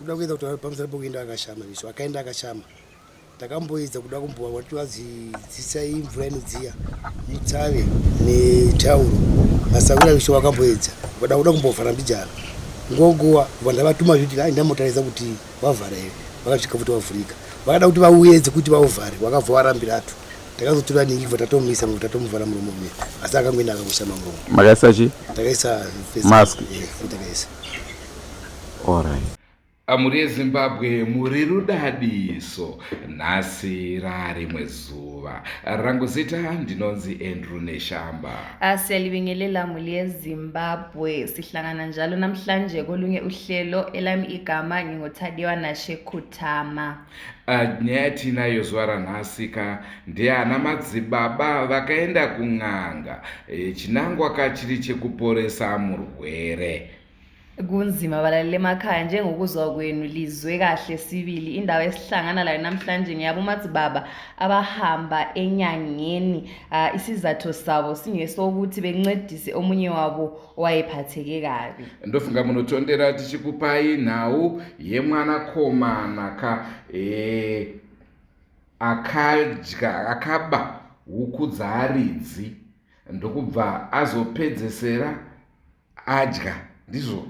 Kuda kuedza kutaura pamusana pokuenda akashama izvo akaenda akashama. Takamboedza kuda kumbowa wati wadzidzisai mvura inodziya mutsave netauro masawira izvo wakamboedza ukada kuda kumbovhara mbijana ngoguwa vanhu vavatuma zviti ai ndamotaridza kuti wavhara here vakasvika futi wavhurika vakada kuti vauedze kuti vauvhare wakabva warambiratu takazotora ningi kubva tatomisa munhu tatomuvhara muromo uye asi akangoenda akangoshama muromo makaisa chi takaisa mask eh, takaisa alright Mhuri yeZimbabwe muri rudadiso nhasi raarimwe zuva rangu zita ndinonzi Andrew Neshamba. Siyalibingelela mhuri yeZimbabwe sihlangana njalo namhlanje kolunye uhlelo elami igama nginguThadiwa Nashe Kutama. Nyaya yatiinayo zuva ranhasi ka ndeyana madzibaba vakaenda kun'anga e, chinangwa ka chiri chekuporesa murwere. Kunzima balaleli emakhaya njengokuzwa kwenu lizwe kahle sibili indaba esihlangana layo namhlanje ngiyabo madzibaba abahamba enyangeni uh, isizatho sabo singesokuthi bencedise omunye wabo owayephatheke kabi. Ndofunga munotondera tichikupai nhau yemwanakomana ka e, akadya akaba huku dzaaridzi ndokubva azopedzesera adya ndizvo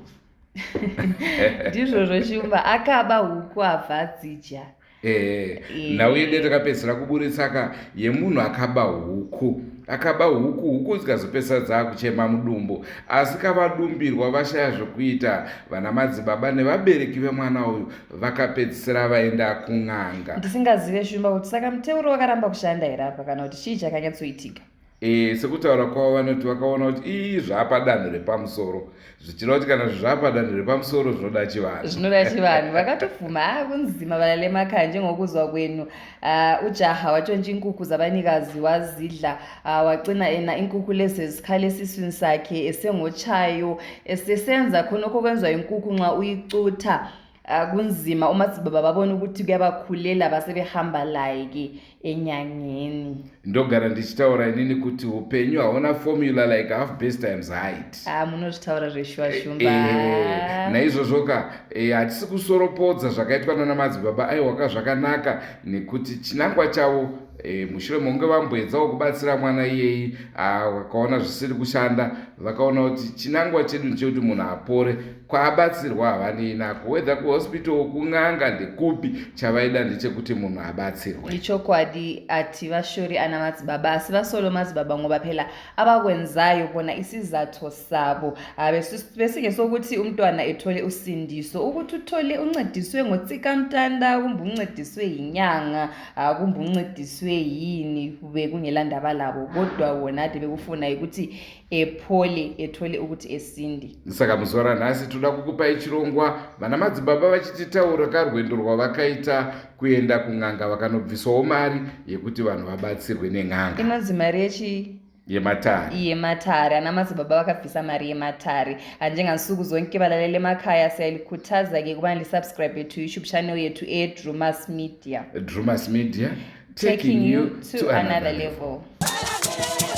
ndizvozvo shumba akaba huku abva adzidya eh, nhau yedu yatakapedzisira kuburitsa ka yemunhu akaba huku akaba huku huku dzikazopedzisira dzaakuchema mudumbu asi kavadumbirwa vashaya zvokuita vana madzibaba nevabereki vemwana uyu vakapedzisira vaenda kun'anga ndisingazive shumba kuti saka muteuro wakaramba kushanda here apa kana kuti chii chakanyatsoitika E, sekutaura kwavo vanoti vakaona kuti ii zvaapadanho repamusoro zvichireva kuti kana zvaapadanho repamusoro zvinoda chivanhu zvinoda chivanhu vakatobvuma a ah, kunzima valale makhaya njengokuzwa kwenu uh, ujaha watshontsha inkukhu zabanikazi wazidla uh, wacina ena inkukhu lezi zikhala esiswini sakhe esengotshayo esesenza khonokho kwenziwa inkukhu nxa uyicutha uh, kunzima uma sibaba babona ukuthi kuyabakhulela basebehamba laye ke enyangeni ndogara ndichitaura inini kuti upenyu hauna formula like half base times height ah, munozvitaura zveshuwa shumba eh, naizvozvo ka eh, hatisi kusoropodza zvakaitwa nana madzibaba aiwaka zvakanaka nekuti chinangwa chavo e, mushure mekunge vamboedzawo kubatsira mwana iyeyi ah, vakaona zvisiri kushanda vakaona kuti chinangwa chedu ndechekuti munhu apore Kwaabatsirwa havanei nako whether kuhospital kun'anga ndekupi chavaida ndechekuti munhu abatsirwe. Ichokwadi hativashori ana madzibaba asi vasolo madzibaba ngoba phela abakwenzayo bona isizatho sabo ah, besingesokuthi umntwana ethole usindiso ukuthi uthole uncediswe ngotsikamtanda kumbe uncediswe yinyanga ah, kumbe uncediswe yini bekungelandaba labo kodwa wona ade bekufuna ukuthi ephole ethole ukuthi esinde saka muzuva ranhasi toda kukupai chirongwa vana madzibaba vachititaura karwendo rwavakaita kuenda kun'anga vakanobviswawo mari yekuti vanhu vabatsirwe nen'anga inonzi mari yechii yematare yematare ana madzibaba vakabvisa mari yematare anjengansuku zonke balalele emakhaya siyalikhuthaza-ke kubana lisubscribe to youtube channel yethu edrumas media drumas media taking you to, to another, another level, level.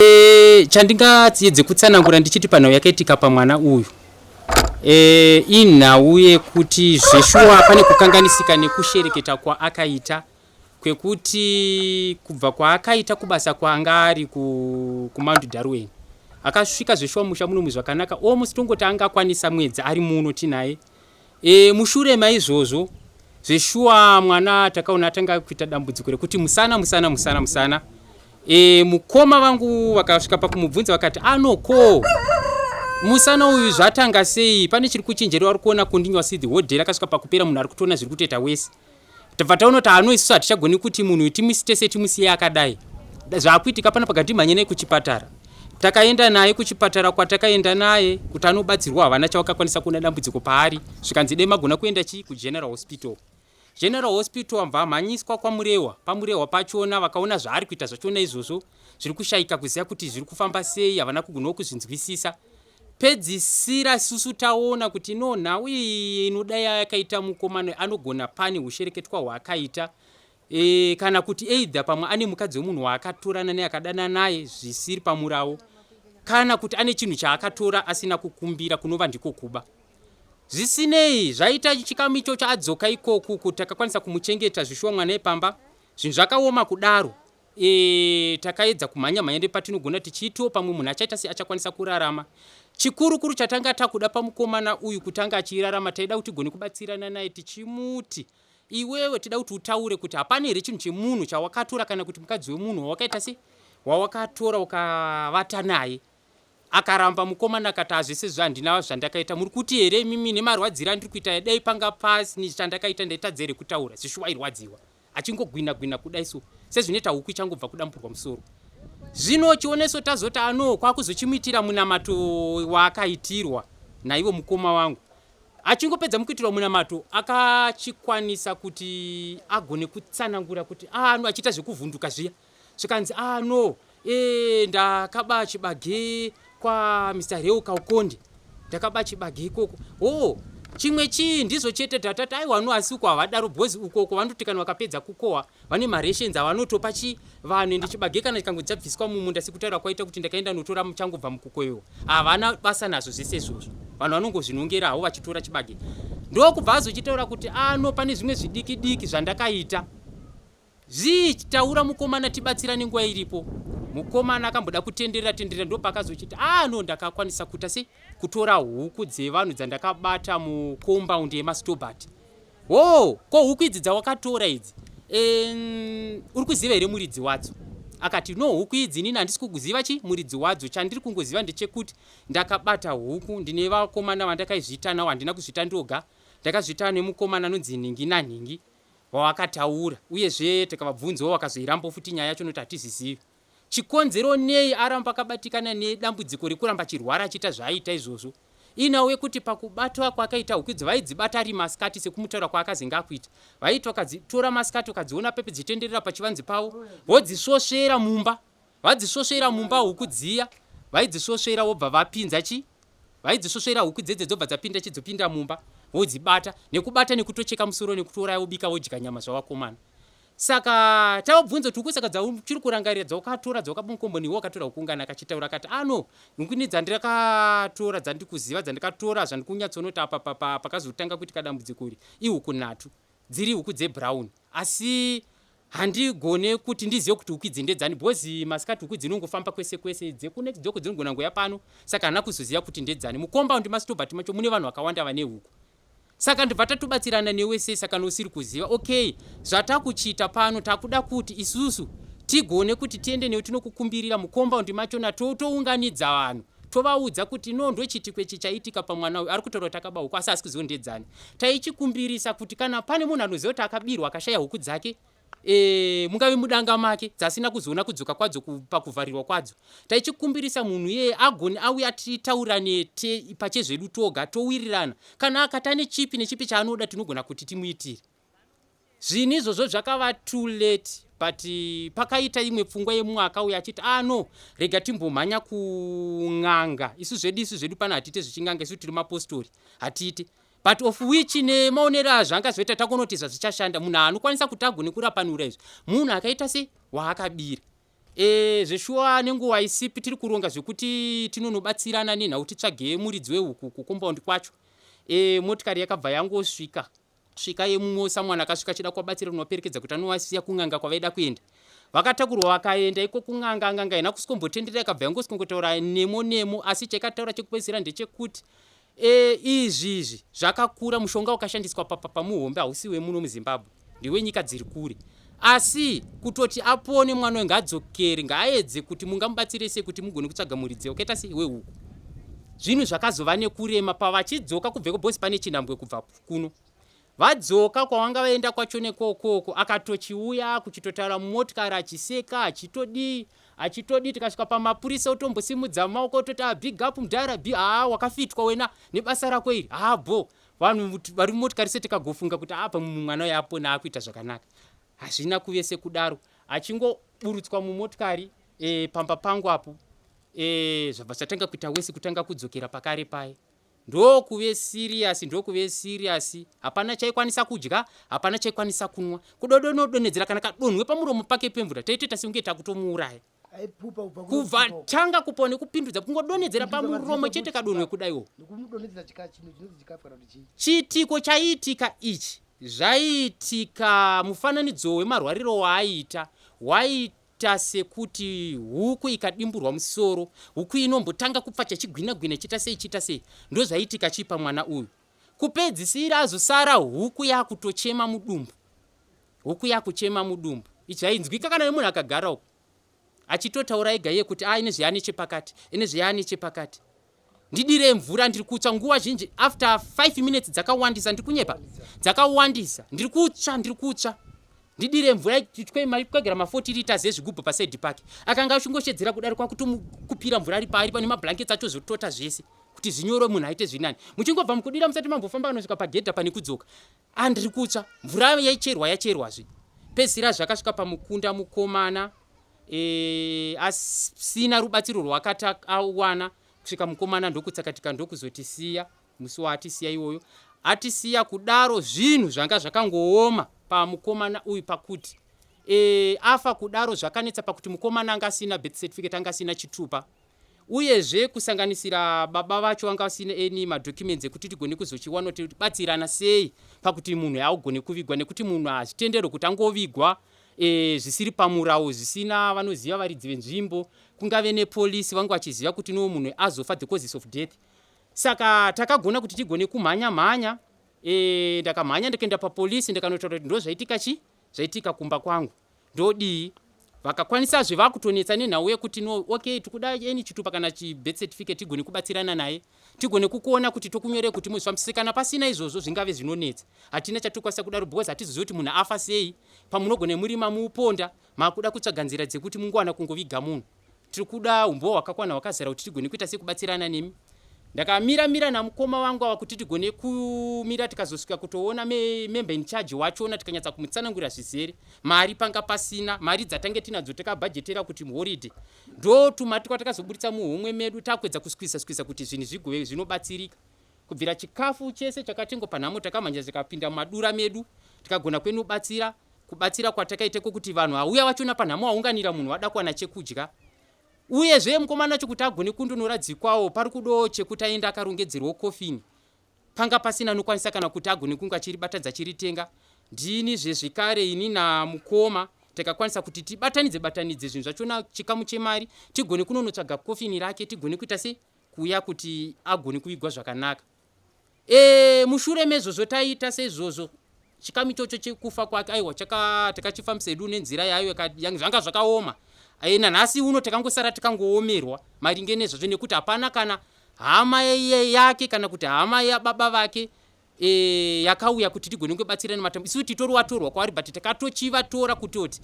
Eh, chandingatsiedze kutsanangura ndichiti panhau yakaitika pamwana uyu e, inhau yekuti zveshuwa pane kukanganisika nekushereketa kwaakaita kwekuti kubva kwaakaita kubasa kwaanga ari kumount darwin akasvika zveshuwa musha muno zvakanaka almost tongoti anga akwanisa mwedzi ari muno tinaye e, mushure maizvozvo zveshuwa mwana takaona atanga kuita dambudziko rekuti musana musana musana musana E, mukoma vangu vakasvika pakumubvunza vakati anoko musana uyu zvatanga sei pane chiri kuchinjeri vari kuona continuously the whole day rakasvika pakupera munhu ari kutoona zviri kutoita wese tabva taona kuti ano isusu hatichagoni kuti munhu uyu timusi tese timusiye akadai Zvakuitika pana pakati mhanye naye kuchipatara. Takaenda naye kuchipatara kwatakaenda naye kuti anobatsirwa havana chavakakwanisa kuona dambudziko paari zvikanzi dai magona kuenda chii kuGeneral Hospital. General Hospital ambva amhanyiswa kwaMurehwa. PaMurehwa pachona vakaona zvaari kuita zvachona izvozvo zviri kushaika kuziva kuti zviri kufamba sei havana kugonawo kuzvinzwisisa. Pedzisira susu taona kuti no nhau iyi inodai yakaita mukomana anogona pane hushereketwa hwaakaita e, kana kuti either pamwe ane mukadzi wemunhu waakatorana naye akadana naye zvisiri pamurawo kana kuti ane chinhu chaakatora asina kukumbira kunova ndiko kuba. Zvisinei, zvaita chikamu ichocho adzoka ikoku kuti takakwanisa kumuchengeta zvishuwa mwana epamba. Zvinhu zvakaoma kudaro. E, takaedza kumhanya mhanya nepatinogona tichiitiwo pamwe munhu achaita sei achakwanisa kurarama. Chikuru kuru chatanga takuda pamukomana uyu kuti ange achirarama taida kuti tigone kubatsirana naye tichimuti iwewe tida kuti utaure kuti hapana here chinhu chemunhu chawakatora kana kuti mukadzi wemunhu wawakaita sei wawakatora ukavata naye. Akaramba mukomana akati hazvese izvi handina zvandakaita muri kuti here imimi nemarwadziro andiri kuita dai panga pasni chandakaita ndaitadza here kutaura zvishuwa airwadziwa achingogwina gwina kudai so sezvinoita huku ichangobva kudamburwa musoro zvino chioneso tazoti ano kwakuzochimuitira munamato waakaitirwa naivo mukoma wangu achingopedza mukuitirwa munamato akachikwanisa kuti agone kutsanangura kuti ano ah, achiita zvekuvhunduka zviya zvikanzi ah no e, ndakaba chibage kwa Mr Reu Kaukonde ndakaba chibage ikoko oh chimwe chii ndizvo chete tatati aiwa no asi uko havadaro because ukoko vanoti kana vakapedza kukohwa vane marations avanotopa chi vanhu ende chibage kana chikango chabviswa mumunda sekutaura kwaita kuti ndakaenda notora muchangobva mukukoyewa havana basa nazvo zvese izvozvo vanhu vanongozvinongera havo vachitora chibage ndokubva azochitaura kuti ano ah, pane zvimwe zvidiki diki zvandakaita Zii taura mukomana tibatsirane nguva iripo. Mukomana akamboda kutenderera tenderera ndopakazochiti ah no ndakakwanisa kuita sei kutora huku dzevanhu dzandakabata mucompound yemastobart. Hoo ko huku idzi dzawakatora idzi uri kuziva here muridzi wadzo? Akati no huku idzi inini handisi kuziva chi muridzi wadzo chandiri kungoziva ndechekuti ndakabata huku ndine vakomana vandakaizviita nawo handina kuzviita ndoga ndakazviita nemukomana anonzi nhingi nanhingi vawakataura uyezve tikavabvunzawo vakazoirambawo futi nyaya yacho noti hatizvizivi chikonzero nei aramba akabatikana nedambudziko rekuramba achirwara achiita zvaaiita izvozvo inhau yekuti pakubatwa kwakaita huku idzi vaidzibata ari masikati sekumutaura kwaakazenge akuita vaiti vakadzitora masikati vakadziona pepe dzichitenderera pachivanze pavo vodzisvosvera mumba Vadzisvosvera mumba huku dziya vaidzisvosvera vobva vapinza chi vaidzisvosvera huku dzedze dzobva dzapinda chi dzopinda mumba vodzibata nekubata nekutocheka musoro nekutouraya vobika vodya nyama zvavakomana saka tavabvunza kuti huku saka dzauchiri kurangarira dzaukatora dzawakaba mukomboni iwe wakatora huku ngani akachitaura akati ano ah, huku ini dzandakatora dzandikuziva dzandikatora zvandikunyatsoona apa pakazotanga kuitika dambudziko iri ihuku nhatu dziri huku dzebrown asi Handigone kuti ndizive kuti huku idzi ndedzani because masikati huku dzinongofamba kwese kwese dzekunext door dzinogona nguya pano saka handina kuzoziva kuti ndedzani. Mucompound maStobart macho mune vanhu vakawanda vane huku saka ndibva tatobatsirana newe sei saka nosiri kuziva okay zvatakuchiita pano takuda kuti isusu tigone kuti tiende newe tinokukumbirira mucompound machona totounganidza vanhu tovaudza kuti no ndochiitiko ichi chaitika pamwana uyu ari kutaura kuti akaba huku asi asi kuziva ndedzani taichikumbirisa kuti kana pane munhu anoziva kuti akabirwa akashaya huku dzake e, mungave mudanga make dzasina kuzoona kudzoka kwadzo pakuvharirwa kwadzo taichikumbirisa munhu iyeye agone auye atitaurane pachezvedu toga towirirana kana akati ane chipi nechipi chaanoda tinogona kuti timuitire Zvinhu izvozvo zvakava too late but pakaita imwe pfungwa yemumwe akauya achiti ah no rega timbomhanya kun'anga isu zvedu isu zvedu pano hatiite zvechin'anga isu tiri mapostori hatiite but of which nemaonero azvanga zvoita takonoti zvazvichashanda munhu anokwanisa kuti agone kurapanura izvi munhu akaita se waakabira E, zveshuwa nenguva isipi tiri kuronga zvekuti tinonobatsirana nenhau titsvage muridzi wehuku kukombaundi kwacho e, motikari yakabva yangosvika Svika yemumwe someone akasvika achida kuvabatsira kunovaperekedza kuti anovasiya kun'anga kwavaida kuenda. Vakatakurwa vakaenda iko kun'anga, n'anga haina kusikombotendera yakabva yangosikongotaura nemo nemo asi chaikataura chekupedzisira ndechekuti e, izvi izvi zvakakura mushonga wakashandiswa pamuhombe hausi wemuno muZimbabwe ndewenyika dziri kure asi kutoti apone mwana uyu ngaadzokere ngaaedze kuti mungamubatsire sei kuti mugone kutsvaga muridzi wakaita sei wehuku zvinhu zvakazova nekurema pavachidzoka kubveko bhozi pane chinhambwe kubva kuno. Vadzoka kwavanga vaenda kwacho nekokoko akatochiuya kuchitotaura mumotikari achiseka achitodii achitodii tikasvika pamapurisa otombosimudza maoko ototi ah, big up mudhara b haa wakafitwa wena nebasa rako iri haa bho vanhu vari mumotikari se tikagofunga kuti apa mwana uyo apona akuita zvakanaka hazvina kuve sekudaro achingoburutswa mumotikari e, pamba pangu apo e, zvabva zvatanga kuita wese kutanga kudzokera pakare paye ndokuve serious ndokuve serious hapana chaikwanisa kudya hapana chaikwanisa kunwa kudodonodonhedzera kana kadonhwe pamuromo pake pemvura taitoita sekunge takutomuuraya kubva tanga kupa nekupindudza kungodonhedzera pamuromo chete kadonhwe kudaiwo chiitiko chaiitika ichi zvaiitika mufananidzo wemarwariro waaiita waiita sekuti huku ikadimburwa musoro huku inombotanga kupfacha chigwina-gwina chiita sei chiita sei ndozvaiitika chipa mwana uyu kupedzisira azosara huku yakutochema mudumbu huku yakuchema mudumbu ichi zvainzwika kana nemunhu akagara uko achitotaura ega iye kuti a ine zviyani chepakati ine zviyani chepakati ndidire mvura ndiri kutsva nguva zhinji after 5 minutes dzakawandisa ndiri kunyepa dzakawandisa ndiri kutsva ndiri kutsva ndidire mvura twegera ma40 liters ezvigubhu pasaidi pake akanga achingoshedzera kudaro kwakutomukupira mvura ari paari pane mablankets acho zvotota zvese kuti zvinyoro munhu aite zvinani muchingobva mukudira musati mambofamba anosvika pagedha pane kudzoka andiri kutsva mvura yaicherwa yacherwazve pedzisira zvakasvika pamukunda mukomana e, asina rubatsiro rwakati awana kusvika mukomana ndokutsakatika ndokuzotisiya musi waatisiya iwoyo atisiya kudaro zvinhu zvanga zvakangooma pamukomana uyu pakuti e, afa kudaro zvakanetsa pakuti mukomana anga asina birth certificate anga asina chitupa uyezve kusanganisira baba vacho vanga vasina any madocuments ekuti tigone kuzochiwana kuti tibatsirana sei pakuti munhu augone kuvigwa nekuti munhu hazvitenderwe kuti angovigwa e, zvisiri pamurawo zvisina vanoziva varidzi venzvimbo kungave nepolisi vange vachiziva kuti no munhu azofa the causes of death saka takagona kuti tigone kumhanya mhanya e, ndakamhanya ndikaenda papolisi ndikanotaura kuti ndo zvaitika chi zvaitika kumba kwangu ndodii vakakwanisazve vakutonetsa nenhau yekuti no okay tikuda eni chitupa kana chibirth certificate tigone kubatsirana naye tigone kukuona kuti tokunyorei kuti muzvifambise kana pasina izvozvo zvingave zvinonetsa hatina chatokwanisa kudaro because hatizozivi kuti munhu afa sei pamunogone murima muuponda makuda kutsvaga nzira dzekuti mungowana kungoviga munhu tiri kuda umbowo hwakakwana hwakazara kuti tigone kuita sekubatsirana nemi ndakamira mira namukoma wangu ava kuti tigone kumira tikazosvika kutoona member in charge wachona tikanyatsa kumutsanangurira zvizere mari panga pasina mari dzatange tinadzo takabhajetera kuti muholiday ndo tumari twatakazoburitsa muhomwe medu takwedza kuswisa swisa kuti zvinhu zvigove zvinobatsirika kubvira chikafu chese chakatengwa panhamo takamhanya zvikapinda mumadura medu tikagona kwenobatsira kubatsira kwatakaita kwokuti vanhu auya vachona panhamo aunganira munhu wada kuwana chekudya uyezve mukomana wacho kuti agone kundonoradzikwawo pari kudawo chekuti aende akarongedzerwawo kofini panga pasina anokwanisa kana kuti agone kunge achiribatadza achiritenga ndini zvezvikare ini namukoma takakwanisa kuti tibatanidze batanidze zvinhu zvachona chikamu chemari tigone kunonotsvaga kofini rake tigone kuita sei kuuya kuti agone kuvigwa zvakanaka e, mushure mezvozvo taita seizvozvo chikamu ichocho chekufa kwake aiwa takachifambisa hedu nenzira yayo zvanga zvakaoma e, nanhasi uno takangosara tikangoomerwa maringe nezvazvo nekuti hapana kana hama yake kana kuti hama yababa vake e, yakauya kuti tigone kubatsirana matambo isu titori watorwa kwavari but takatochivatora kutoti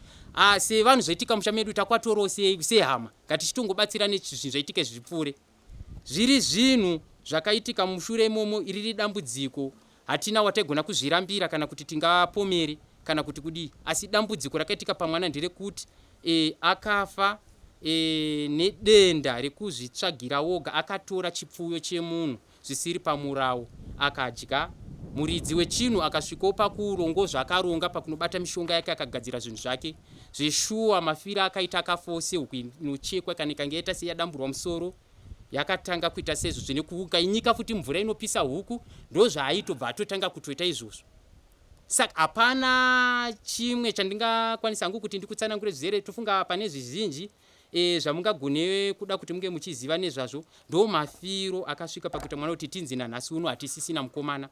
sevanhu zvaitika musha medu takwatorawo sehama ngatichitongobatsirane zvinhu zvaitika izvi zvipfuure zviri zvinhu zvakaitika mushure imomo iriri dambudziko hatina wataigona kuzvirambira kana kuti tingapomere kana kuti kudii asi dambudziko rakaitika pamwana nderekuti e, akafa e, nedenda rekuzvitsvagira woga akatora chipfuyo chemunhu zvisiri pamurawo akadya muridzi wechinhu akasvikawo pakurongo zvaakaronga pakunobata mishonga yake akagadzira zvinhu zvake zveshuwa mafiro akaita akafawo sehuku inochekwa kana ikange yaita seyadamburwa musoro yakatanga kuita seizvozvo nekuukainyika futi mvura inopisa huku ndo zvaaitobva atotanga kutoita izvozvo saka hapana chimwe chandingakwanisa hangu kuti ndikutsanangure zvizere tofunga pane zvizhinji e, zvamungagone kuda kuti munge muchiziva nezvazvo ndo mafiro akasvika pakuita mwana kuti tinzi nanhasi uno hatisisina mukomana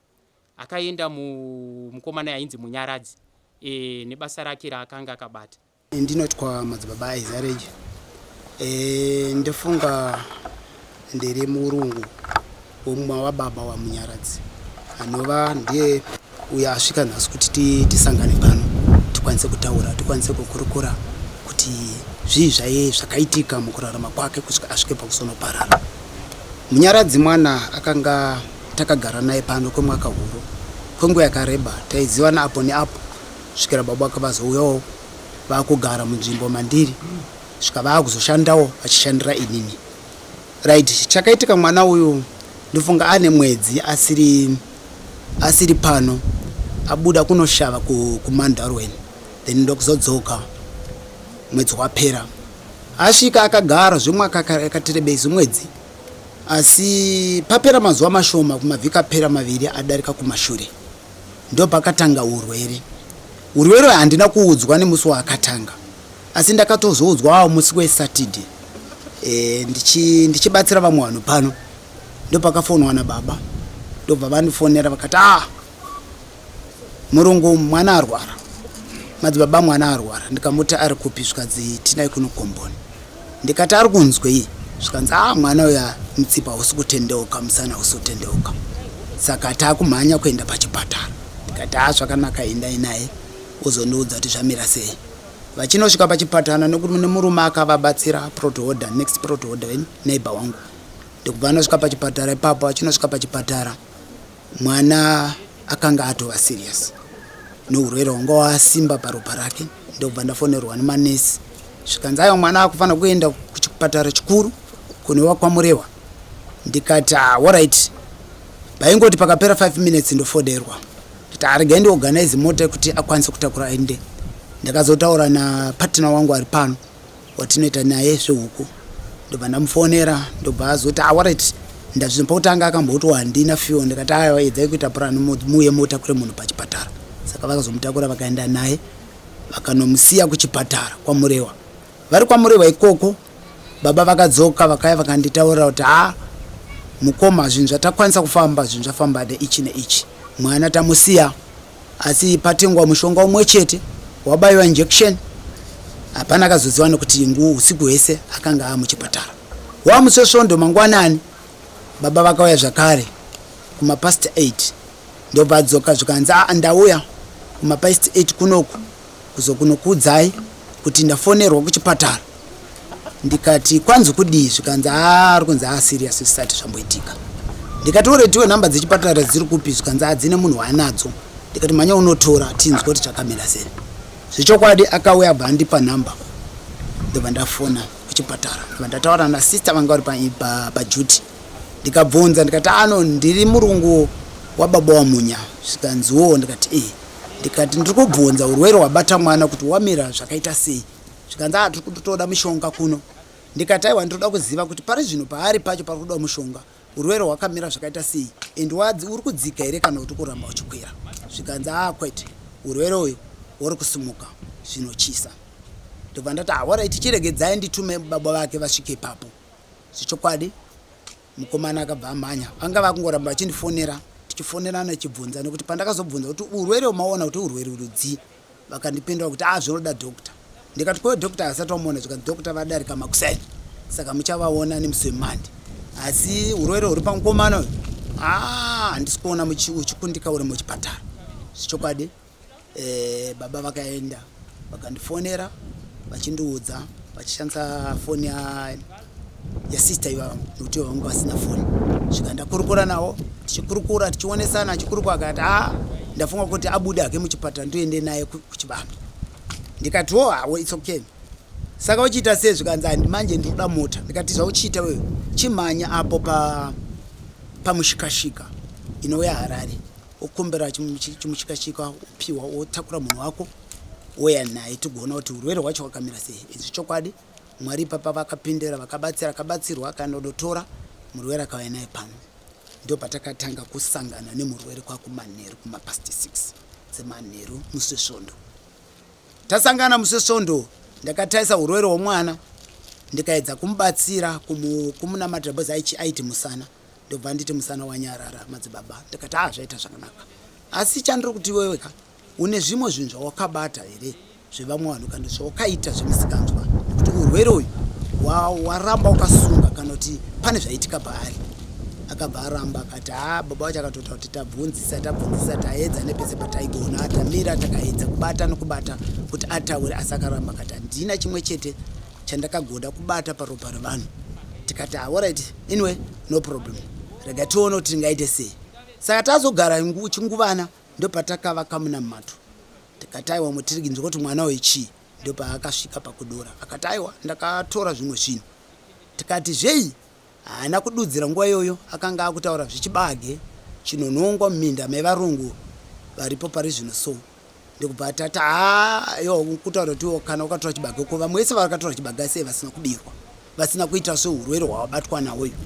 akaenda mukomana yainzi munyaradzi e, nebasa rake raakanga akabata ndinotwa madzibaba Isareje e, ndofunga ndiri murungu womumwe wababa wamunyaradzi anova ndiye Uyo asvika nhasi kuti tisangane pano tikwanise kutaura, tikwanise kukurukura kuti zvii zvaiye zvakaitika mukurarama kwake kusvika asvike pakuzonoparara. Munyaradzi mwana akanga takagara naye pano kwemwaka huru, kwenguva yakareba taizivana apo neapo svikira baba vake vazouyawo vakugara munzvimbo mandiri svika vaakuzoshandawo vachishandira inini. Right, chakaitika mwana uyu ndofunga ane mwedzi asiri asiri pano abuda kunoshava kuMandarwen then ndokuzodzoka mwedzi wapera asvika akagara zvemwaka yakatirebei zvimwedzi asi papera mazuva mashoma kumavhiki apera maviri adarika kumashure ndopakatanga urwere urwere handina kuudzwa nemusi waakatanga asi ndakatozoudzwawo musi weSaturday e, ndichibatsira vamwe vanhu pano ndopakafonwa nababa ndobva vandifonera vakati ah murungu mwana arwara madzibaba mwana arwara ndikamuti ari kupi zvikanzi tinai kuno komboni ndikati ari kunzwei zvikanzi ah mwana uya mutsipa hausi kutendeuka musana hausi kutendeuka saka taakumhanya kuenda pachipatara ndikati ah zvakanaka endai naye ozondiudza kuti zvamira sei Vachinosvika pachipatana nekuti mune murume akavabatsira plot holder, next plot holder neighbor wangu. Ndokubva anosvika pachipatara ipapo, achinosvika pachipatara mwana akanga atova serious neurwere hwanga wasimba paropa rake. Ndokubva ndafonerwa nemanesi zvikanzi aiwa mwana akufanira kuenda kuchipatara chikuru kunova kwaMurewa. Ndikati ah, alright. Paingoti pakapera 5 minutes ndofoderwa ndikati ah, regai ndiorganize mota yekuti akwanise kutakura aende. Ndakazotaura napartner wangu ari pano watinoita naye zvehuku ndobva ndamufonera ndobva azoti ah, alright ndazvino pakutanga akamboti handina fuel ndikati aiwa edzai kuita plan muuye mutakure munhu pachipatara saka vakazomutakura vakaenda naye vakanomusiya kuchipatara kwaMurewa vari kwaMurewa ikoko Baba vakadzoka vakauya vakanditaurira kuti haa mukoma zvinhu zvatakwanisa kufamba zvinhu zvafamba neichi neichi mwana tamusiya asi patengwa mushonga umwe chete wabaiwa injection hapana akazoziva nekuti ngu usiku hwese akanga amuchipatara wamusi wesvondo mangwanani baba vakauya zvakare kumapast 8 ndobva adzoka zvikanzi aa ndauya kumapast 8 kunoku kuzokunokuudzai kuti ndafonerwa kuchipatara ndikati kwanzi kudii zvikanzi haa ari kunzi haa serious zvisati zvamboitika ndikati oretiwe nhamba dzechipatara dziri kupi zvikanzi hadzine munhu waanadzo ndikati mhanya unotora tinzwe kuti zvakamira sei zvechokwadi akauya abva andipa nhamba ndobva ndafona kuchipatara ndobva ndataura nasister vanga vari paduty ndikabvunza ndikati ano ndiri murungu wababa wamunya zvikanziwo ndikati ee ndikati ndiri kubvunza urwere hwabata mwana kuti wamira zvakaita sei zvikanzi a tiri kutoda mishonga kuno ndikati aiwa ndinoda kuziva kuti pari zvino paari pacho pari kuda mushonga urwere hwakamira zvakaita sei and uri kudzika here kana kuti kuramba uchikwira zvikanzi a kwete urwere uyu uri kusimuka zvinotyisa ndobva ndati ahoraiti chiregedzai nditume baba vake vasvike ipapo zvechokwadi Mukomana akabva amhanya. Vanga vakungoramba vachindifonera tichifonerana tichibvunza nekuti pandakazobvunza kuti urwere umaona kuti urwere rudzii vakandipindura kuti ah zvinoda doctor. Ndikati ko doctor asati wamuona zvikanzi doctor vadarika makuseni saka muchavaona nemusi weMonday. Asi urwere huri pamukomana uyu ah handisi kuona uchikundika uri muchipatara. Zvechokwadi eh, baba vakaenda vakandifonera vachindiudza vachishandisa foni ya yasister ivava nekuti vanga vasina foni svika ndakurukura navo tichikurukura tichionesana achikurukura akati a ah, ndafunga kuti abude hake muchipatara ndoende naye kuchibambi ndikati wo hawo its okay saka uchiita sei zvikanzi handi manje ndinoda mota ndikati zvauchiita wewe chimhanya apo pa pamushikashika inouya harare Wokumbira chimushikashika wopiwa wotakura munhu wako wouya naye tigoona kuti urwere hwacho hwakamira sei. Izvi chokwadi Mwari ipapa vakapindira vakabatsira akabatsirwa akandonotora murwere akauya naye pano. Ndopatakatanga kusangana nemurwere kwakumanheru kumapast 6 dzemanheru musi wesvondo. Tasangana musi wesvondo ndakatarisa urwere hwemwana ndikaedza kumubatsira kumunamatira because aiti musana. Ndobva anditi musana wanyarara madzibaba ndikati ah zvaita zvakanaka asi chandiri kuti iwewe ka une zvimwe zvinhu zvawakabata here zvevamwe vanhu kana zvawakaita zvemisikanzwa nekuti urwere uyu waramba wakasunga kana kuti pane zvaitika paari. Akabva aramba akati haa baba vacho akatotaura kuti tabvunzisa tabvunzisa taedza nepese pataigona tamira takaedza kubata nokubata kuti ataure asi akaramba akati handina chimwe chete chandakagoda kubata paropa revanhu. Tikati alright anyway no problem rega tione kuti tingaite sei. Saka tazogara chinguvana ndopatakavaka munamato tikati aiwa mutiriginzwa kuti mwana uyu chii ndopaakasvika pakudora akati aiwa ndakatora zvimwe zvinhu tikati zvei Haana kududzira nguva iyoyo akanga akutaura zvechibage chinonhongwa muminda mevarungu varipo pari zvino so ndokubva atati haa iwo kutaura kuti iwo kana ukatora chibage ko vamwe vese vakatora chibage sei vasina kubirwa vasina kuita sehurwere hwawabatwa nawo iyo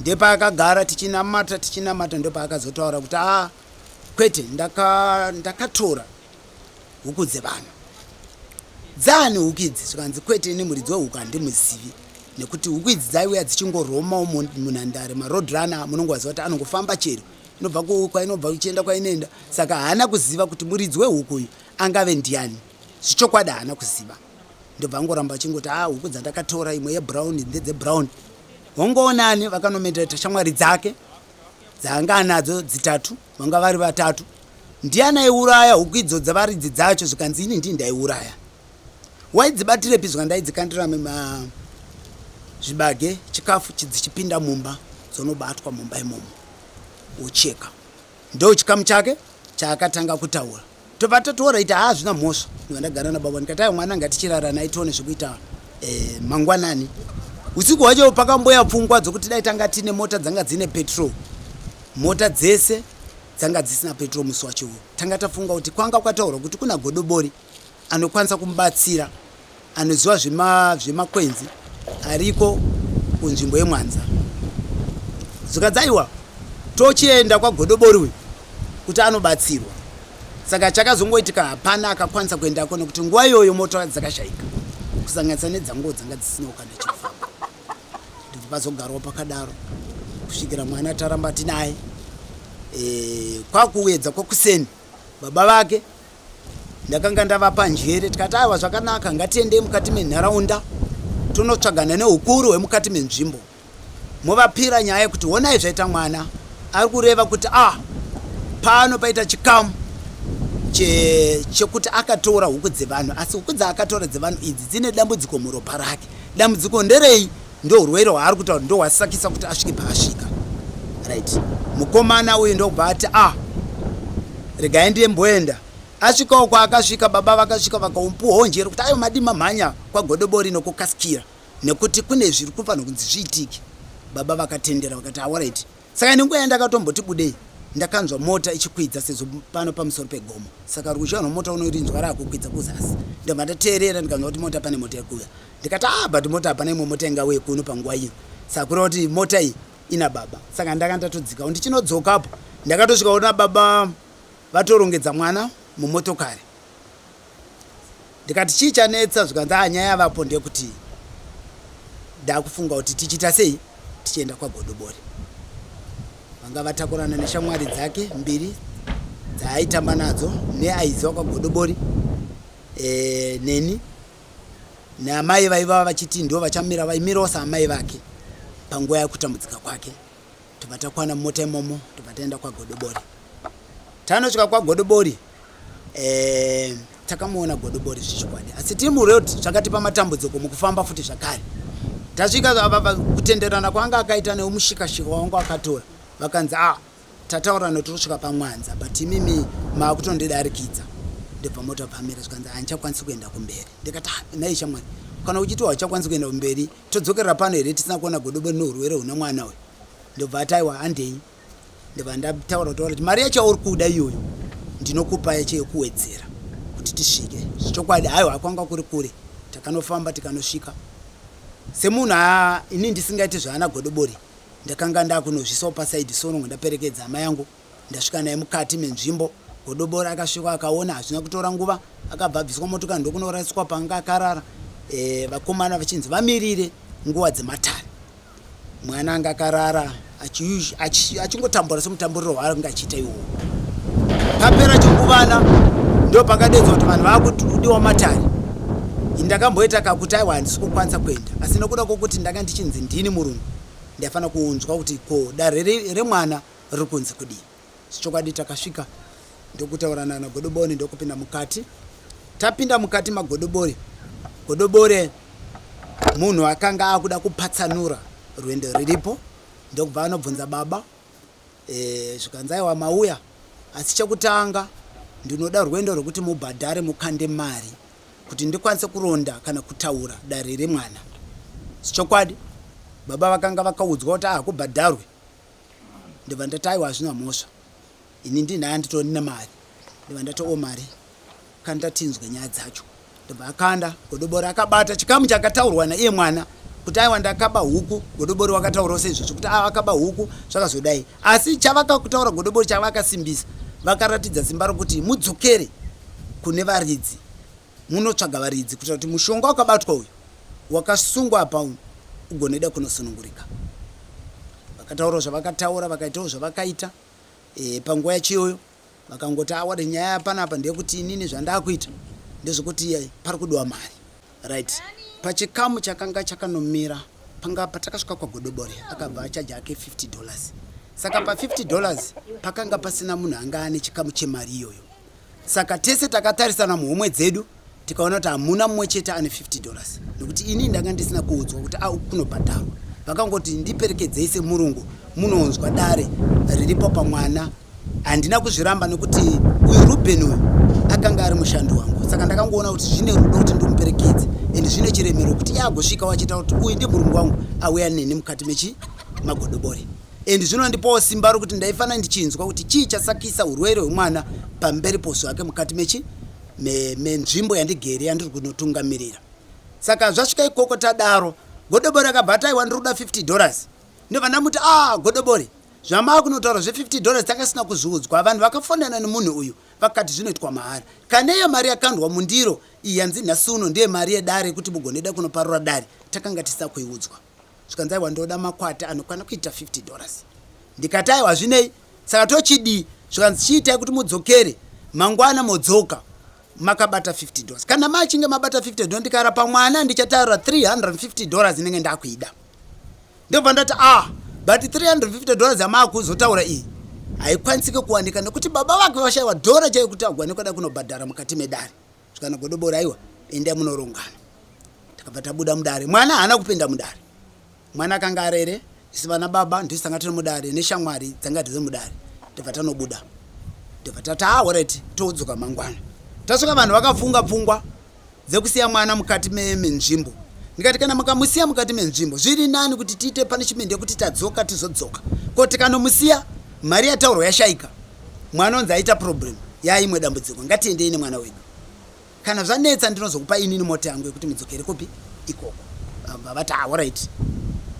ndepaakagara tichinamata tichinamata ndopaakazotaura kuti aa kwete ndakatora ndaka huku dzevanhu dzaani huku idzi zvikanzi kwete ini muridzi wehuku handimuzivi nekuti huku idzi dzaiuya dzichingoromawo munhandare maroad runner munongovaziva kuti anongofamba chero inobva kwainobva ichienda kwainoenda saka haana kuziva kuti muridzi wehuku uyu angave ndiani zvichokwadi haana kuziva ndobva angoramba achingoti a ah, huku dzandakatora imwe yebrown ndedzebrown hongoonani vakanomendereta shamwari dzake dzaanga anadzo dzitatu vanga vari vatatu Ndiani aiuraya huku idzo dzavaridzi dzacho zvikanzi ini ndini ndaiuraya. Waidzibatirepi zvikanzi ndaidzikandira mima zvibage chikafu dzichipinda mumba dzonobatwa mumba imomo wocheka. Ndo chikamu chake chaakatanga kutaura. Tobva tatoora ita haa zvina mhosva. Ndobva ndagara nababa ndikati aiwa mwana ngatichiraranai tione zvekuita eh, mangwanani. Usiku hwacho pakamboya pfungwa dzokuti dai tanga tine mota dzanga dzine petrol. Mota dzese dzanga dzisina petrol musi wacho iwowo. Tanga tafunga kuti kwanga kwataurwa kuti kuna godobori anokwanisa kumubatsira anoziva zvemakwenzi ariko kunzvimbo yemwanza. Zvikanzi aiwa tochienda kwagodobori uyu kuti anobatsirwa. Saka chakazongoitika hapana akakwanisa kuendako nekuti nguva iyoyo mota dzakashaika kusanganisa nedzanguwo dzanga dzisinawo kana chekufamba. Ndobva pazogarwa pakadaro kusvikira mwana taramba tinaye e, kwakuedza kwakuseni baba vake ndakanga ndavapa njere tikati aiwa zvakanaka ngatiendei mukati menharaunda tonotsvagana neukuru hwemukati menzvimbo movapira nyaya yekuti honai zvaita mwana ari kureva kuti ah pano paita chikamu chekuti akatora huku dzevanhu asi huku dzaakatora dzevanhu idzi dzine dambudziko muropa rake Dambudziko nderei ndohurwere hwaari kutaura ndohwasakisa kuti asvike paasvika. Right. Mukomana uyu ndokubva ati ah regai ndiyemboenda. Asvikawo kwaakasvika baba vakasvika vakamupuhwawo njere kuti ayo madii mamhanya kwagodobori nokukasikira nekuti kune zviri kufanirwa kunzi zviitike. Baba vakatendera vakati alright. Saka nenguva yandakatomboti budei ndakanzwa mota ichikwidza sezvo pano pamusoro pegomo saka ruzha rwemota unorinzwa rakukwidza kuzasi ndobva ndateerera ndikanzwa kuti mota pane mota ikuuya ndikati ah but mota hapana imwe mota ingauye kuno panguva iyo saka kureva kuti mota iyi ina baba saka ndanga ndatodzikawo ndichinodzokapo ndakatosvika ona baba vatorongedza mwana mumotokari ndikati chii chanetsa zvikanzi ah nyaya yavapo ndeyekuti ndakufunga kuti tichiita sei tichienda kwagodobori vanga vatakurana neshamwari dzake mbiri dzaaitamba nadzo neaiziva kwagodobori e, neni naamai vaiva vachiti ndo vachamira vaimirawo saamai vake panguva yekutambudzika kwake tobva takwana mumota imomo tobva taenda kwagodobori tanosvika kwagodobori eh, takamuona godobori zvechokwadi asi tiri muroad zvakatipa matambudziko mukufamba futi zvakare tasvika kutenderana kwanga akaita neumushikashika wanga akatora vakanzi a ah, tataurana totosvika pamwanza but imimi maakutondidarikidza ndobva mota pamira zvikanzi handichakwanisi kuenda kumberi ndikati ah, nhai shamwari kana uchiti hauchakwanisi kuenda kumberi todzokerera pano here tisina kuona godobori neurwere huna mwana uyu ndobva ati aiwa handei ndobva ndataura kutaura kuti mari yacho yauri kuda iyoyo ndinokupa yacho yekuwedzera kuti tisvike zvechokwadi haiwa kwanga kuri kure takanofamba tikanosvika semunhu ini ndisingaiti zvaana godobori ndakanga ndakunozvisawo pasaidi sonongo ndaperekedza hama yangu Ndasvika naye mukati menzvimbo, Godobori akasvika akaona hazvina kutora nguva akabva abviswa motokari ndokunoraswa paanga akarara e, vakomana vachinzi vamirire nguva dzematare. Mwana anga akarara achingotambura semutamburiro waanga achiita iwowo. Papera chinguvana ndopakadedzwa kuti vanhu vakudiwa matare. Ndakamboita kakuti aiwa handisi kukwanisa kuenda asi nokuda kwokuti ndanga ndichinzi ndini murungu. Ndaifanira kunzwa kuti ko dare remwana riri kunzi kudii. Chokwadi takasvika ndokutaurana naGodobori ndokupinda mukati. Tapinda mukati maGodobori, Godobori munhu akanga akuda kupatsanura rwendo riripo ndokubva anobvunza baba e, zvikanzi aiwa mauya asi chekutanga ndinoda rwendo rwekuti mubhadhare mukande mari kuti ndikwanise kuronda kana kutaura dare remwana. Chokwadi baba vakanga vakaudzwa kuti ahakubhadharwe. Ndobva ndati aiwa hazvina mhosva ini ndinaye nditori nemari. Ndobva ndati o mari kanda tinzwe nyaya dzacho. Ndobva akanda Godobori akabata chikamu chakataurwa naiye mwana kuti aiwa ndakaba huku. Godobori wakataurawo seizvozvo kuti a akaba huku zvakazodai. Asi chavakakutaura Godobori chavakasimbisa vakaratidza simba rokuti mudzokere kune varidzi munotsvaga varidzi kuitira kuti mushonga wakabatwa uyu wakasungwa apa ugoneda kunosunungurika. Vakataurawo zvavakataura vakaitawo zvavakaita e, panguva yacho iyoyo vakangoti awari nyaya panapa ndeyekuti inini zvandakuita ndezvekuti pari kudiwa mari. Right pachikamu chakanga chakanomira panga patakasvika kwaGodobori akabva achaja ake $50 saka pa $50 pakanga pasina munhu anga ane chikamu chemari iyoyo. Saka tese takatarisana muhomwe dzedu tikaona kuti hamuna mumwe chete ane $50 nekuti ini ndanga ndisina kuudzwa kuti au kunobhadharwa. Vakangoti ndiperekedzei semurungu munonzwa dare riripo pamwana. Handina kuzviramba nekuti uyu Ruben uyu akanga ari mushandi wangu, saka ndakangoona kuti zvine rudo kuti ndimuperekedze and zvine chiremero kuti iye agosvika wachiita kuti uyu ndi murungu wangu auya neni mukati mechi magodobori. And zvinondipawo simba rokuti ndaifanira ndichinzwa kuti chii chasakisa urwere hwemwana pamberi poso hake mukati mechi menzvimbo yandigere yandiri kunotungamirira. Saka zvasvika ikoko tadaro, Godobori akabva ataiwa ndiri kuda $50. Ndobva ndamuti ah Godobori, zvamaakunotaura zve $50 takasina kuzviudzwa. Vanhu vakafonana nemunhu uyu vakati zvinoitwa mahara. Kana iyo mari yakandwa mundiro iyi yanzi nhasi uno ndiye mari yedare yekuti mugoneda kunoparura dare takanga tisina kuiudzwa. Zvikanzi aiwa ndoda makwati anokwana kuita $50. Ndikati aiwa zvinei saka tochidii? Zvikanzi chiitai kuti mudzokere mangwana modzoka makabata $50. Kana machinge mabata $50 ndikarapa mwana ndichataura $350 inenge ndakuida. Ndobva ndati ah but $350 yamaakuzotaura iyi haikwanisike kuwanika nekuti baba vake vashaiwa dhora chaiyo kuti agwane kuda kunobhadhara mukati medare. Zvikana Godobori aiwa endai munorongana. Takabva tabuda mudare. Mwana haana kupinda mudare. Mwana akanga arere isu vana baba ndisu tanga tiri mudare neshamwari dzanga dziri mudare. Tobva tanobuda. Tobva tati ah alright todzoka mangwana. Tasvika vanhu vakafunga pfungwa dzekusiya mwana mukati menzvimbo. Ndikati kana mukamusiya mukati menzvimbo zviri nani kuti tiite punishment yekuti tadzoka tizodzoka. Ko tikanomusiya mari yataurwa yashaika. Mwana onzi aita problem yaimwe dambudziko. Ngatiendei nemwana wedu. Kana zvanetsa ndinozokupa inini mota yangu yekuti mudzokere kupi ikoko. Vabva vati ah alright.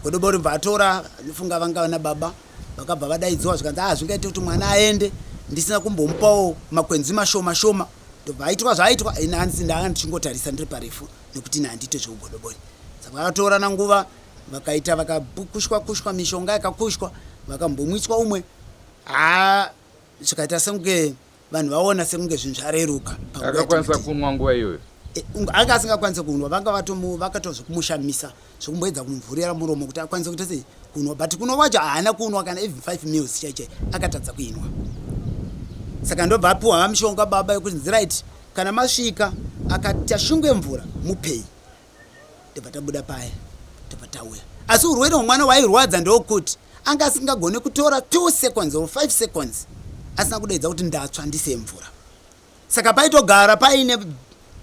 Godobori bva atora ndifunga vanga vana baba vakabva vadaidziwa zvikanzi ah zvingaite kuti mwana aende ndisina kumbomupawo makwenzi mashoma shoma. Ndobva aitwa zvaaitwa ini hanzi ndanga ndichingotarisa ndiri parefu nekuti ini handiite zveugodobori. Saka vakatorana nguva vakaita vakakushwa kushwa mishonga yakakushwa vakambomwiswa umwe haa zvikaita sekunge vanhu vaona sekunge zvinhu zvareruka. Akakwanisa kunwa nguva iyoyo? Anga asingakwanise kunwa, vanga vakatozvekumushamisa zvekumboedza kumuvhurira muromo kuti akwanise kuita sei kunwa, but kunwa kwacho haana kunwa kana even 5 meals chaichai akatadza kuinwa. Saka ndobva apiwa mishonga baba yekuti right kana masvika akati ashungwe mvura mupei. Tobva tabuda paya tobva tauya. Asi urwere hwemwana hwairwadza ndokuti anga asingagone kutora 2 seconds or 5 seconds asina kudaidza kuti ndatsva ndiseye mvura. Saka paitogara paine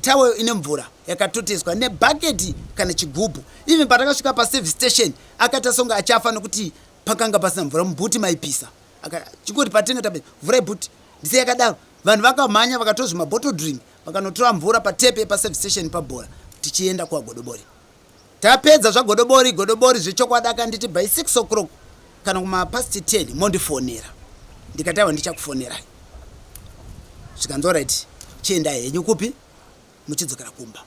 towel ine mvura yakatoteswa nebhaketi kana chigubhu. Even patakasvika paservice station akaita songe achafa nekuti pakanga pasina mvura mubhuti maipisa. Chingoti patinge tapedza vhurai bhuti ndisei yakadaro. Vanhu vakamhanya vakatora zvimabottle drink vakanotora mvura patepe paservice station pabhora tichienda kwaGodobori. Tapedza zvaGodobori, Godobori zvechokwadi akanditi by 6 o'clock kana kuma past 10 mondifonera. Ndikati aiwa ndichakufonerai. Zvikanzi alright chiendai henyu kupi muchidzokera kumba.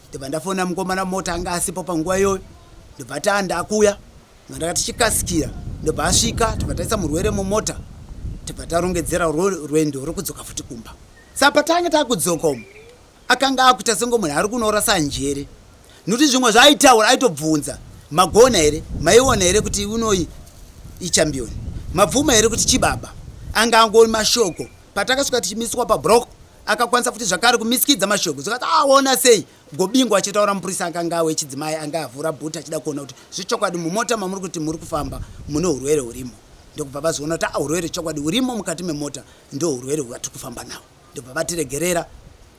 Ndobva ndafona mukomana mota anga asipo panguva iyoyo. Ndobva ati ah ndakuuya. Ndakati chikasikira ndobva asvika tobva taisa murwere mumota tobva tarongedzera rwendo rwekudzoka futi kumba. Saka patange takudzoka umu akanga akuita senge munhu ari kunorasa njere nekuti zvimwe zvaaitaura aitobvunza. Magona here? Maiona here kuti unoyi ichampion? Mabvuma here kuti chibaba? Anga angori mashoko. Patakasvika tichimiswa pabrock akakwanisa futi zvakare kumisikidza mashoko zvikati aona ah, sei gobingo achitaura mupurisa akanga wechidzimai anga avhura bhuti achida kuona kuti zvechokwadi mumota mamuri kuti muri kufamba mune urwere hurimo ndokubva vazoona kuti ah, urwere chokwadi hurimo mukati memota ndo urwere hwatiri kufamba nawo ndobva vatiregerera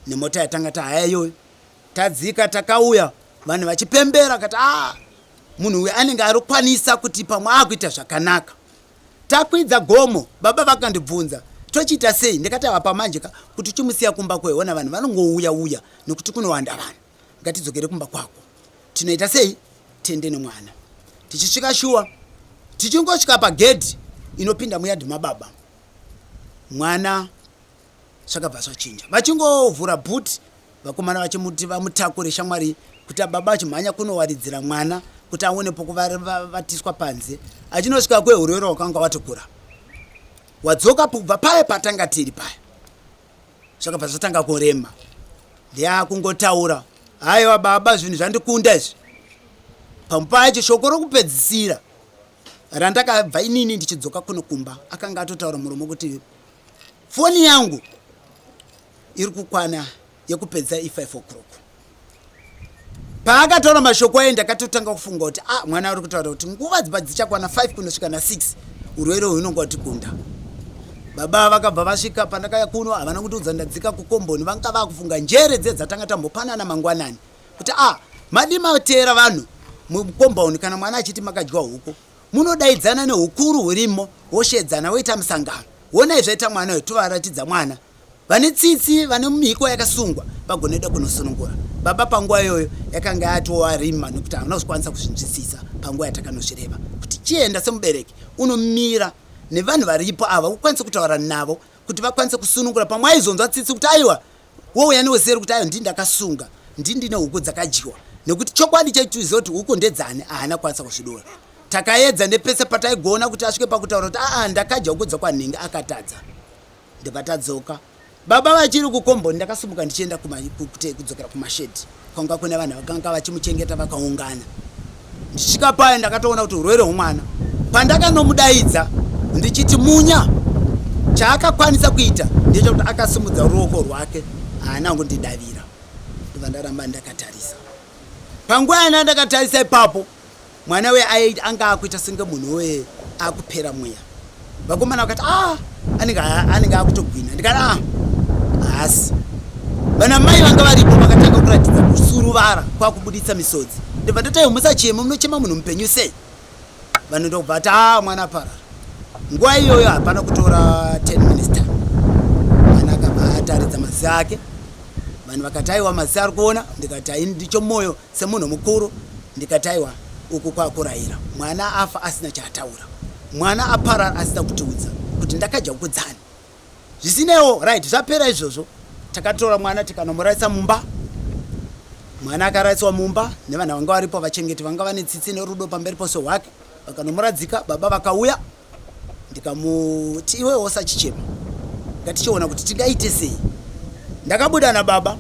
nemota yatanga tahaya iyoyo tadzika takauya vanhu vachipembera kati a ah, munhu uyu anenge arikwanisa kuti pamwe akuita zvakanaka Takwidza gomo baba vakandibvunza tochiita sei ndikati ava pamanje ka kuti uchimusiya kumba kweona vanhu vanongouya uya nekuti kunowanda vanhu ngatidzokere kumba kwako tinoita sei tiende nemwana tichisvika shuwa tichingosvika pagedhi inopinda muyadhi mababa mwana zvakabva zvachinja vachingovhura boot vakomana vachimuti vamutakure shamwari kuti baba achimhanya kunowaridzira mwana kuti aone pokuvatiswa panze achinosvika kwehurwere hwakanga watokura wadzoka kubva paya patanga tiri paya zvakabva zvatanga kurema ndiakungotaura haiwa baba zvinhu zvandikunda izvi pamwe pacho shoko rokupedzisira randakabva inini ndichidzoka kuno kumba akanga atotaura muromo kuti foni yangu iri kukwana yekupedza i5 o'clock paakataura mashoko aye ndakatotanga kufunga kuti ah mwana ari kutaura kuti nguva dziba dzichakwana 5 kunosvika na6 urwere hunonga watikunda baba vakabva vasvika pandakaya kuno havana kundiudza ndadzika kukomboni vanga vakufunga njere dze dzatanga tambopanana mangwanani kuti ah madi mateera vanhu mukomboni kana mwana achiti makadya huku Munodaidzana nehukuru hurimo woshedzana woita musangano. Honai zvaita mwana uyu tovaratidza mwana. Vane tsitsi vane mhiko yakasungwa vagoneda kunosunungura. Baba panguva iyoyo yakanga yatova rima nekuti havana kuzokwanisa kuzvinzwisisa panguva yatakanozvireva kuti chienda semubereki unomira nevanhu varipo ava ukwanise kutaura navo kuti vakwanise kusunungura pamwe aizonzwa tsitsi kuti aiwa wouya neweseri kuti ayo ndini ndakasunga ndini ndine huku dzakadyiwa nekuti chokwadi chaituziva kuti huku ndedzani ahana kwanisa kuzvidora takaedza nepese pataigona kuti asvike pakutaura kuti aa ndakadya huku dzakwanhingi akatadza ndobva tadzoka baba vachiri kukomboni ndakasumuka ndichienda kudzokera kumashedhi kwanga kune vanhu vakanga vachimuchengeta vakaungana ndichisvika paye ndakatoona kuti urwere hwemwana pandakanomudaidza ndichiti munya chaakakwanisa kuita ndechekuti akasimudza ruoko rwake haana kundidavira ndobva ndaramba ndakatarisa panguva yana ndakatarisa ipapo Mwana uya anga akuita senge munhu wee akupera mweya. Vakomana vakati ah anenge anenge akutogwina. Ndikati ah haasi. Vana mai vanga varipo vakatanga kuratidza kusuruvara kwakubuditsa misodzi. Ndobva ndati aiwa musachema munochema munhu mupenyu sei? Vanhu ndokubva vati ah mwana aparara. Nguva iyoyo hapana kutora 10 minutes time. Mwana akabva ataridza maziso ake. Vanhu vakati aiwa maziso ari kuona ndikati hai ndicho moyo Semunhu mukuru ndikati aiwa uku kwakuraira mwana afa asina chaataura mwana aparara asina kutiudza kuti ndakadya huku dzani zvisineiwo right zvapera izvozvo takatora mwana tikanomuraisa mumba mwana akaraiswa mumba nevanhu vanga varipo vachengeti vanga vane tsitsi nerudo pamberi pose hwake vakanomuradzika baba vakauya ndikamuti iwe usachichema ngatichiona kuti tingaite sei ndakabuda nababa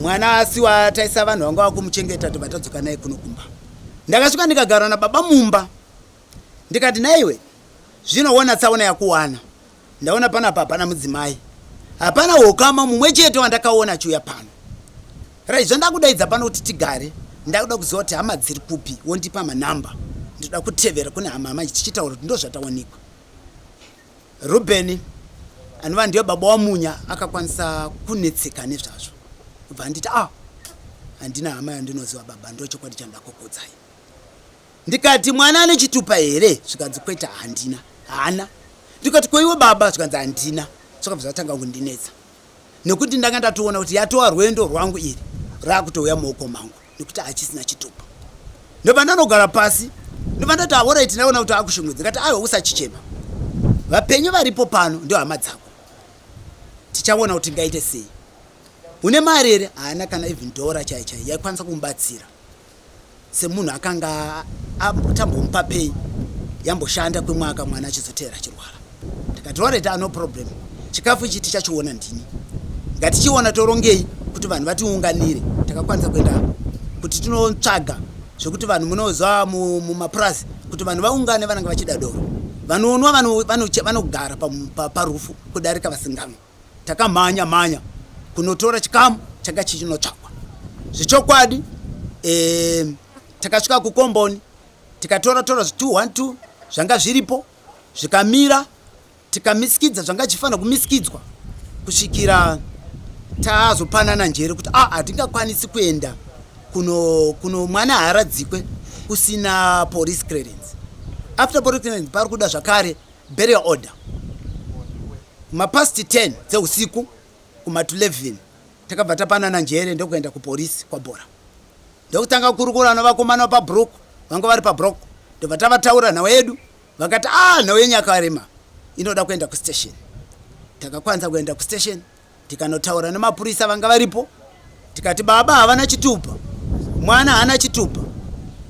mwana asiwa taisa vanhu vanga vakumuchengeta tobva tadzoka naye kuno kumba ndakasvika ndikagara nababa mumba ndikati naiwe zvino wona tsaona yakuwana ndaona panapa hapana mudzimai hapana hukama mumwe chete wandakaona achiuya pano right zvandakudaidza pano kuti tigare ndakuda kuziva kuti hama dziri kupi wondipa manamba ndinoda kutevera kune hama manje tichitaura kuti ndozvatawanikwa Rubeni anova ndiye baba waMunya akakwanisa kunetseka nezvazvo kubva anditi ah handina hama yandinoziva baba ndochokwadi chandakukuudzai Ndikati mwana ane chitupa here zvikanzi kwete handina haana ndikati ko iwe baba zvikanzi handina zvakabva zvatanga kundinetsa nekuti ndanga ndatoona kuti yatova rwendo rwangu iri rakutouya mumaoko mangu nekuti hachisina chitupa ndobva ndanogara pasi ndobva ndati ahoraiti ndaona kuti akushungudza ndikati aiwa usachichema vapenyu varipo pano ndio hama dzako tichaona kuti ngaite sei une mari here haana kana even dhora chai chai yaikwanisa kumubatsira semunhu akanga tambomupa pay yamboshanda kwemwaka mwana achizoteera achirwara tikati alright no problem chikafu ichi tichachiona ndini ngatichiona torongei kuti vanhu vatiunganire takakwanisa kuenda kuti tinotsvaga Zvekuti vanhu munozwa mumapurazi kuti vanhu vaungane vanenge vachida doro. Vanonwa vanogara parufu kudarika vasinganwa. Takamhanya mhanya kunotora chikamu changa chichinotsvakwa. Zvechokwadi eh, takasvika kukomboni tikatora tora 212 zvanga zviripo zvikamira Tikamisikidza zvanga zvichifanira kumisikidzwa kusvikira tazopanana njere kuti ah, hatingakwanisi kuenda kuno, kuno mwana haaradzikwe kusina police clearance. After police clearance pari kuda zvakare burial order mapast 10 dzeusiku kuma 11 takabva tapanana njere ndokuenda kupolisi kwabhora ndokutanga kukurukura navakomana vapabrook vanga vari pabrook ndobva tavataura nhau yedu Vakati ah nhau yenyu yakarema inoda kuenda kustation. Takakwanisa kuenda kustation tikanotaura nemapurisa vanga varipo tikati baba havana chitupa mwana haana chitupa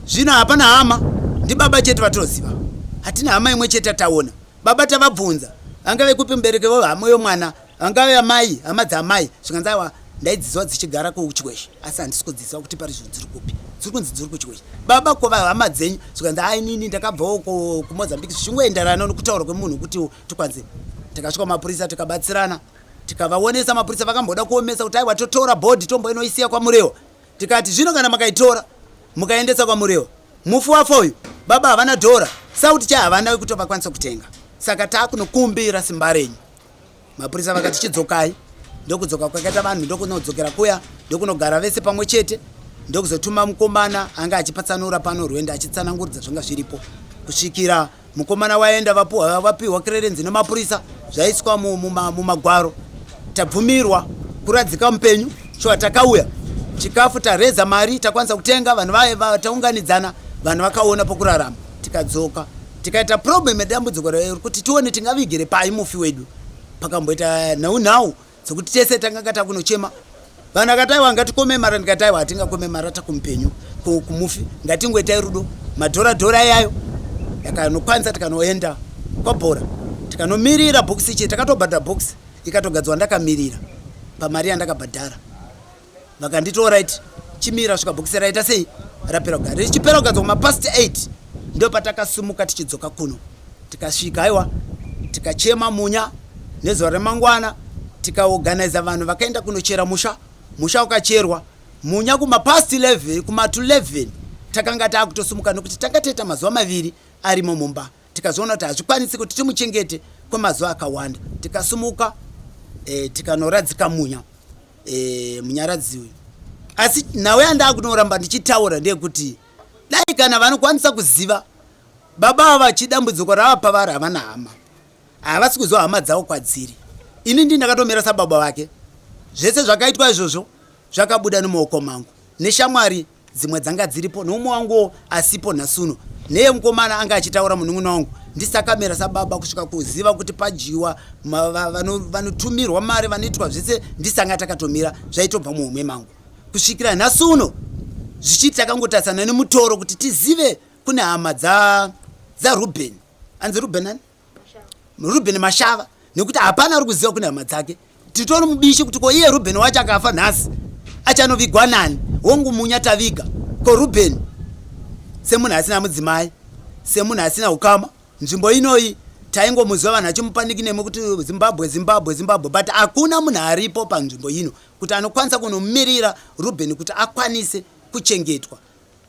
zvino hapana hama ndibaba chete vatoziva hatina hama imwe chete taona baba tavabvunza vanga vekupi mubereki hama yomwana vangave amai hama dzaamai zvikanzi aiwa ndaidziziva dzichigara kuchiweshe asi handisi kudziziva kuti pari zvino dziri kupi dziri kunzi dziri kuchiweshe baba kova hama dzenyu zvikanzi ai nini ndakabvawo kumozambique zvichingoenderana nokutaura kwemunhu kuti tikwanze tikasvika mapurisa tikabatsirana tikavaonesa mapurisa vakamboda kuomesa kuti aiwa totora bhodhi tomboinoisiya kwamurewa tikati zvino kana makaitora mukaendesa kwamurewa mufi wafa uyu baba havana dhora sauti chai havana yekuti vakwanisa kutenga saka taakunokumbira simba renyu Mapurisa vakati chidzokai, ndokudzoka kwakaita vanhu ndokunodzokera kuya ndokunogara vese pamwe chete ndokuzotuma mukomana anga achipatsanura pano rwendo achitsananguridza zvanga zviripo kusvikira mukomana waenda vapuwa vapiwa kirerenzi nemapurisa zvaiswa mumagwaro tabvumirwa kuradzika mupenyu shuwa takauya chikafu tareza mari takwanisa kutenga vanhu vaye taunganidzana vanhu vakaona pokurarama tikadzoka Tikaita problem yedambudziko rekuti tione tingavigire pai mufi wedu. Pakamboita nhau nhau dzekuti tese tanga takunochema. Vanhu akati aiwa ngatikome mara ndikati aiwa hatingakome mara takumupenyu kumufi ngatingoitai rudo madhora dhora iyayo yakanokwanisa tikanoenda kwabhora tikanomirira bhokisi chete takatobhadhara bhokisi ikatogadzwa ndakamirira pamari yandakabhadhara Vakanditi alright chimira svika bhokisi raita sei rapera kugara richipera kugadzwa kuma past 8 ndopatakasimuka tichidzoka kuno tikasvika aiwa tikachema munya nezuva remangwana tikaorganiza vanhu vakaenda kunochera musha musha ukacherwa munya kuma past 11 kuma 11 takanga taakutosimuka nokuti tanga taita mazuva maviri arimo mumba Tikazoona kuti hazvikwanisi kuti timuchengete kwemazuva akawanda tikasimuka e, tikanoradzika Munya e, munyaradzi uyu. Asi nhau yandakunoramba ndichitaura ndeyekuti dai kana vanokwanisa kuziva baba ava chidambudziko rava pavari havana hama havasi kuziva hama dzavo kwadziri. Ini ndini ndakatomira sababa vake zvese zvakaitwa izvozvo zvakabuda nemumaoko mangu neshamwari Dzimwe dzanga dziripo neumwe wanguwo asipo nhasi uno. Neye mukomana anga achitaura munun'una wangu ndisakamera sababa kusvika kuziva kuti padyiwa vanotumirwa mari vanoitwa zvese ndisanga takatomira zvaitobva muhomwe mangu kusvikira nhasi uno zvichiti takangotarisana nemutoro kuti tizive kune hama dzaRuben anzi Ruben ani Ruben Mashava nekuti hapana ari kuziva kune hama dzake titori mubishi kuti ko iye Ruben wacho akafa nhasi achanovigwa nani hongu munya taviga ko Ruben semunhu asina mudzimai semunhu asina ukama nzvimbo inoyi taingomuziva vanhu achimupa nickname kuti Zimbabwe Zimbabwe Zimbabwe but hakuna munhu aripo panzvimbo ino kuti anokwanisa kunomirira Ruben kuti akwanise kuchengetwa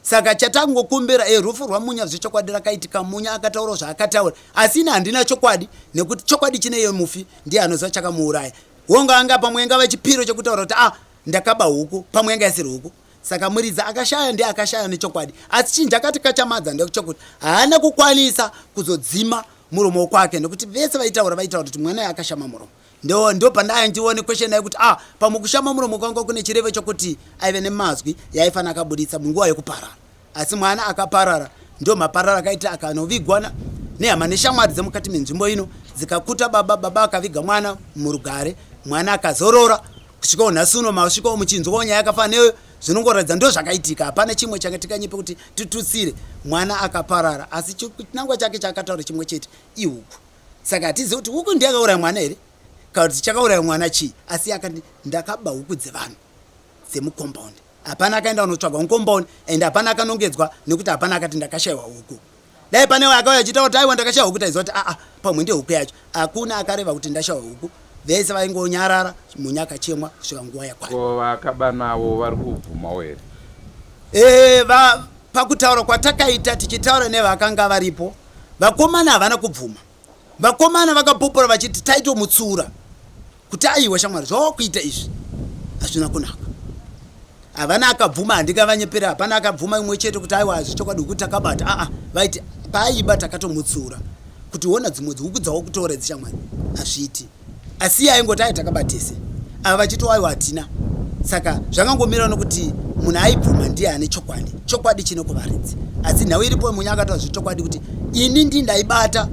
Saka chatangokumbira e rufu rwaMunya zvechokwadi rakaitika Munya akataurawo zvaakataura asi ini handina chokwadi nekuti chokwadi chine iye mufi ndiye anoziva chakamuuraya. Hongu anga pamwe ingava chipiro chekutaura kuti ah ndakaba huku pamwe yanga isiri huku. Saka muridzi akashaya ndiye akashaya nechokwadi asi chinhu chakatikachamadza ndechekuti haana kukwanisa kuzodzima muromo kwake nekuti vese vaitaura vaitaura kuti mwana akashama muromo. Ndo ndopandaya ndione question yekuti ah pamwe kushama muromo kwanga kune chirevo chokuti aive nemazwi yaaifanira akabuditsa munguva yekuparara. Asi mwana akaparara ndo maparara akaita akanovigwa nehama neshamwari dzemukati menzvimbo ino dzikakuta baba baba akaviga mwana murugare mwana akazorora kusvikawo nhasi uno masvikawo muchinzwawo nyaya yakafanana neyo zvinongoratidza ndo zvakaitika hapana chimwe changa tikanyepe kuti titutsire mwana akaparara asi chinangwa chake chaakataura chimwe chete ihuku Saka hatizivi kuti huku ndiye akauraya mwana here kana kuti chakauraya mwana chii, asi akati ndakaba huku dzevanhu dzemucompound. Hapana akaenda kunotsvagwa mukomboni and hapana akanongedzwa nekuti hapana akati ndakashaiwa huku. Dai pane akauya achiita kuti aiwa ndakashaiwa huku taiziva kuti aa pamwe ndiyo huku yacho. Hakuna akareva kuti ndashaiwa huku. Vese vaingonyarara Munya akachemwa kusvika nguva yakwana. Ko vakaba navo vari kubvumawo here? E, va, pakutaura kwatakaita tichitaura nevakanga varipo vakomana havana kubvuma. Vakomana vakapupura vachiti taitomutsiura kuti aiwa shamwari zvawakuita izvi hazvina kunaka. Havana akabvuma handingavanyepere hapana akabvuma imwe chete kuti aiwa hazvi chokwadi huku takabata aa vaiti paaiba takatomutsiura kuti hona dzimwe huku dzawakutora idzi shamwari hazviiti. Asi iye aingoti ai takabatese ava vachiti aiwa hatina. Saka zvangangomira nokuti munhu aibvuma ndiye ane chokwadi. Chokwadi chine kuvaridzi. Asi nhau iripo Munya akataura zvechokwadi kuti ini ndii ndaibata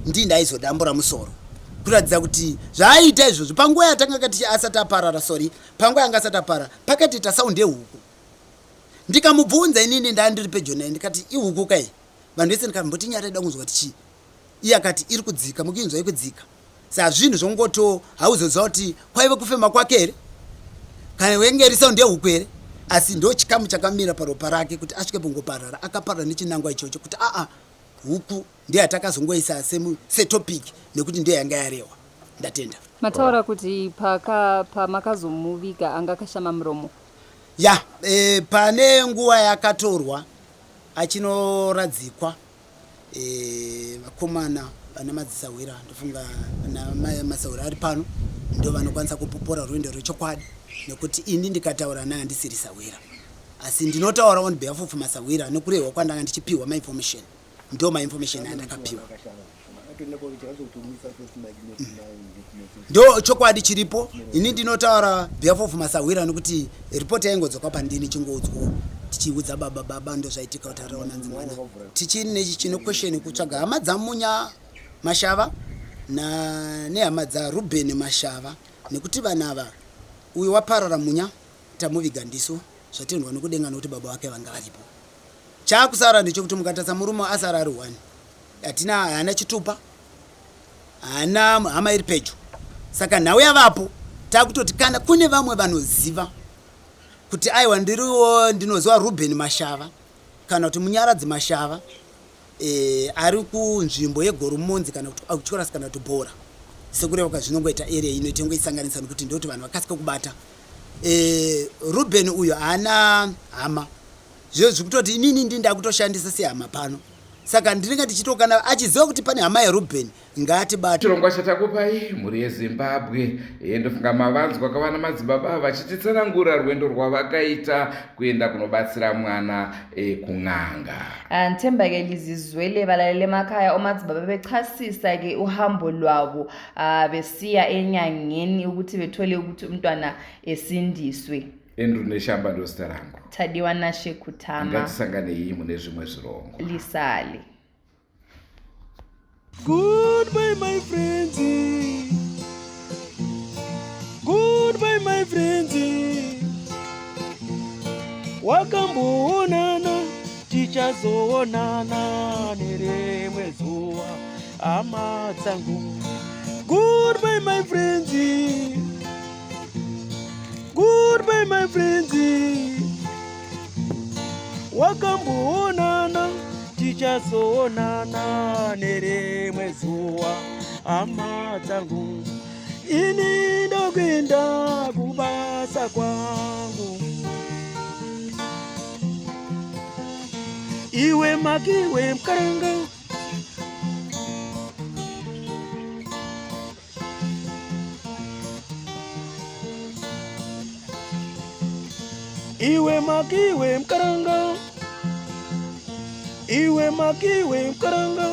ndii ndaizodambura musoro. Kuratidza kuti zvaaiita izvozvo panguva yatanga kati asati aparara sorry panguva yanga asati aparara pakatoita sound yehuku. Ndikamubvunza inini ndaa ndiri pedyo naye ndikati ihuku kai vanhu vese ndikamboti nyara ida kunzwa kuti chii. Iye akati iri kudzika mukuinzwa ikudzika. Saka zvinhu zvongoto hauzoziva kuti kwaive kufema kwake here kana wenge iri sound yehuku here asi ndo chikamu chakamira paropa rake kuti asvike pongoparara akaparara nechinangwa ichocho kuti aa huku ndiyo yatakazongoisa setopic nekuti ndiyo yanga yarehwa. Ndatenda. Mataura kuti paka pamakazomuviga anga akashama muromo. Ya e, pane nguva yakatorwa achinoradzikwa e, vakomana vana madzisahwira ndofunga vana masahwira ari pano ndo vanokwanisa kupupura rwendo rwechokwadi nekuti ini ndikataura naye handisiri sahwira asi ndinotaura on behalf of masahwira nekurehwa kwandanga ndichipiwa mainformation ndo mainformation andakapiwa ndo chokwadi chiripo ini ndinotaura behalf of masahwira nekuti ripoti yaingodzoka pandini chingoudzwa tichiudza baba baba ndozvaitika kuti araona nzi mwana tichine chine question kutsvaga hama dzamunya mashava na nehama dzaruben mashava nekuti vanhu ava uyu waparara munya tamuviga ndisu zvatendwa nekudenga nekuti baba vake vanga varipo Chaakusara ndechekuti mukatarisa murume asara ari one hatina haana chitupa haana hama iri pedyo saka nhau yavapo takutoti kana kune vamwe vanoziva kuti aiwa ndiriwo ndinoziva Ruben Mashava kana kuti Munyaradzi Mashava e, ari kunzvimbo yeGorumonzi kana kuti Auchorasi kana kuti Bhora sekureva kwazvinongoita area ino itengoisanganisa nekuti ndoti vanhu vakasika kubata e, Ruben uyo haana hama Zviyo zvikutoti inini ndi ndakutoshandisa sehama pano saka ndinenge ndichito kana achiziva kuti pane hama yaRuben ngaatibate. Chirongwa chatakupai mhuri yeZimbabwe eh, ndofunga mavanzwa kavana madzibaba vachititsanangura rwendo rwavakaita kuenda kunobatsira mwana eh, kun'anga. Ah, Ngithemba-ke lizizwele balalele emakhaya omadzibaba bechasisa-ke uhambo lwabo ah, besiya enyangeni ukuthi bethole ukuthi umntwana esindiswe. Andrew Neshamba ndozita rangu. Tadiwa Nashe Kutama. Ngatisanganei mune zvimwe zvirongwa. Lisale. Goodbye my friends. Goodbye my friends. Wakamboonana tichazoonana nerimwe zuva hama dzangu. Goodbye my friends. Goodbye my friends. Wakamboonana tichazoonana nerimwe zuva hama dzangu. Ini ndokuenda kubasa kwangu. Iwe makiwe mkaranga Iwe makiwe mkaranga Iwe makiwe mkaranga